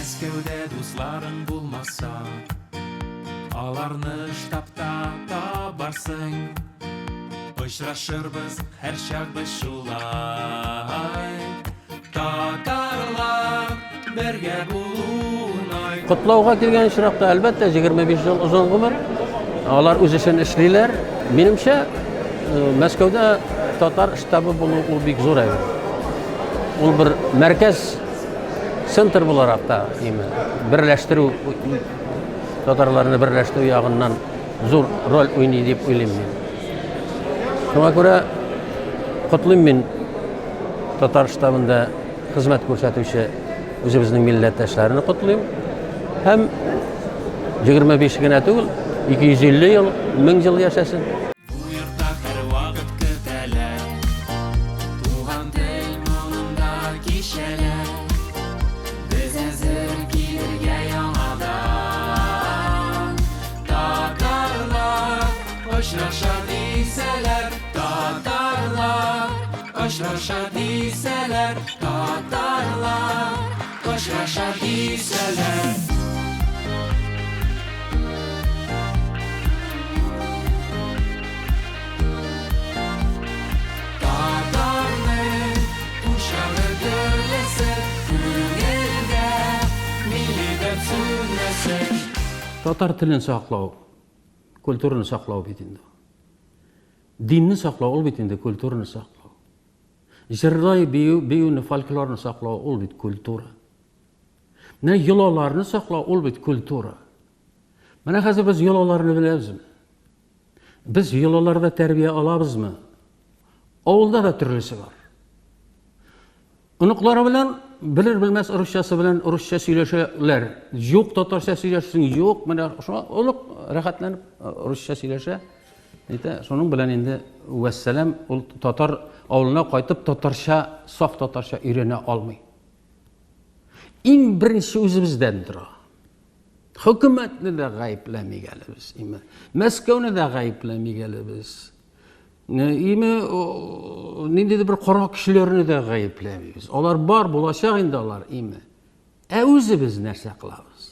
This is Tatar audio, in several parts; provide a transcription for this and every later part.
Мәскәүдә дусларың булмаса, Аларны штабта табарсың. Очрашырбыз һәрчак без шулай. Татарлар бергә булунай. Котлауга килгән очракта, әлбәттә, 25 ел озын гомер. Алар үз эшен эшлиләр. Минемчә, э, Мәскәүдә татар штабы булу ул бик зур әйбер. Ул бер мәркәз, центр буларак та, име, берләштерү, татарларны берләштерү ягыннан зур роль уйный дип уйлыйм мин. Шуңа күрә котлыйм мин татар штабында хезмәт күрсәтүче үзебезнең милләттәшләрне котлыйм. Һәм 25 генә түгел, 250 ел, 1000 ел яшәсен. Бу йортта һәрвакыт көтәләр. Туган тел моңында кичәләр. Без әзер килергә яңадан. Татарлар очраша дисәләр, татарлар очраша дисәләр, татарлар очраша дисәләр. Татарның учагы дөрләсен, күңелдә милли дәрт сүнмәсен. Татар телен саклау, культураны саклау бит инде. Динне саклау ул бит инде культураны саклау. Җырлай бию, биюне, фольклорны саклау ул бит культура. Менә йолаларны саклау ул бит культура. Менә хәзер без йолаларны беләбезме? Без йолаларда тәрбия алабызмы? Авылда да төрлесе бар. Оныклары белән белер-белмәс русчасы белән русча сөйләшәләр. Юк, татарча сөйләшсең, юк, менә шуңа онык рәхәтләнеп русча сөйләшә. Әйтә, шуның белән инде вәссәлам, ул татар авылына кайтып татарча, саф татарча өйрәнә алмый. Иң беренче үзебездән тора. Хөкүмәтне дә гаепләмик әле без, име. Мәскәүне дә гаепләмик әле без. Име, ниндидер бер кара кешеләрне дә гаепләмибез. Алар бар, булачак инде алар, име. Ә үзебез нәрсә кылабыз?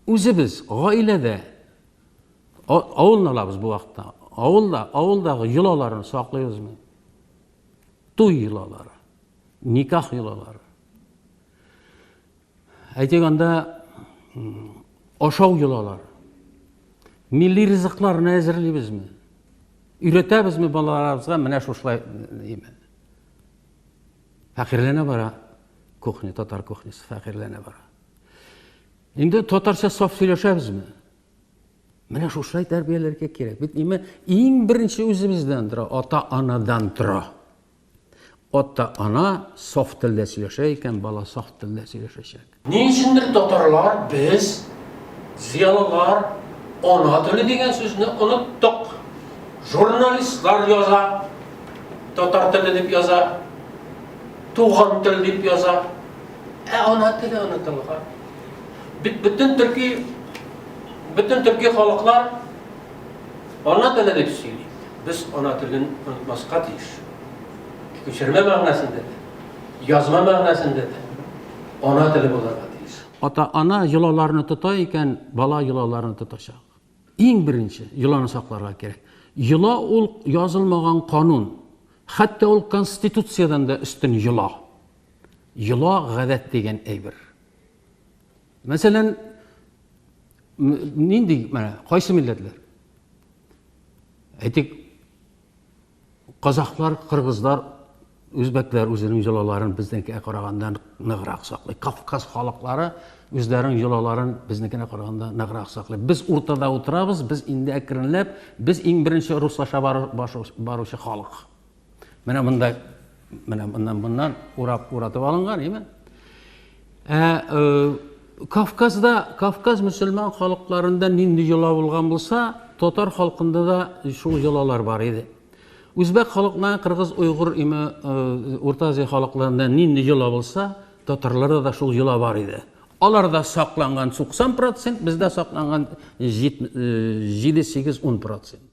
Үзебез гаиләдә авылны алабыз бу вакытта. Авылда, авылдагы йолаларны саклыйбызмы? Туй йолалары, никах йолалары. Әйтик, анда ашау йолалары. Милли ризыкларны әзерлибезме? Өйрәтәбезме балаларыбызга менә шушылай име? Фәкыйрьләнә бара кухня, татар кухнясы фәкыйрьләнә бара. Инде татарча саф сөйләшәбезме? Менә шушылай тәрбияләргә кирәк. Бит ниме иң беренче үзебездән тора, ата-анадан тора. Ата-ана саф телдә сөйләшә икән, бала саф телдә сөйләшәчәк. Ни өчендер татарлар, без, зыялылар, ана теле дигән сүзне оныттык. Журналистлар яза, татар теле дип яза, туган тел дип яза. Ә ана теле онытылган. Бит бөтен төрки, бөтен төрки халыклар ана теле дип сөйли. Без ана телен онытмаска тиеш. Күчермә мәгънәсендә дә, язма мәгънәсендә дә ана теле булырга тиеш. Ата-ана йолаларны тота икән, бала йолаларны тотачак. Иң беренче йоланы сакларга кирәк. Йола ул язылмаган канун. Хәтта ул конституциядән дә өстен йола. Йола гадәт дигән әйбер. Мәсәлән, нинди, менә, кайсы милләтләр? Әйтик, Казахлар, кыргызлар, үзбәкләр үзенең йолаларын безнекегә караганда ныграк саклый. Кавказ халыклары үзләренең йолаларын безнекенә караганда ныграк саклый. Без уртада утырабыз, без инде әкренләп, без иң беренче руслаша баручы халык. Менә монда, менә моннан, моннан урап, уратып алынган, әйме? Ә э, Кавказда, Кавказ мөселман халыкларында нинди йола булган булса, татар халкында да шул йолалар бар иде. Үзбәк халыклары, кыргыз, уйгыр, име, э, Урта Азия халыкларында нинди йола булса, татарларда да шул йола бар иде. Аларда сакланган 90%, бездә сакланган 7, 8, 10%.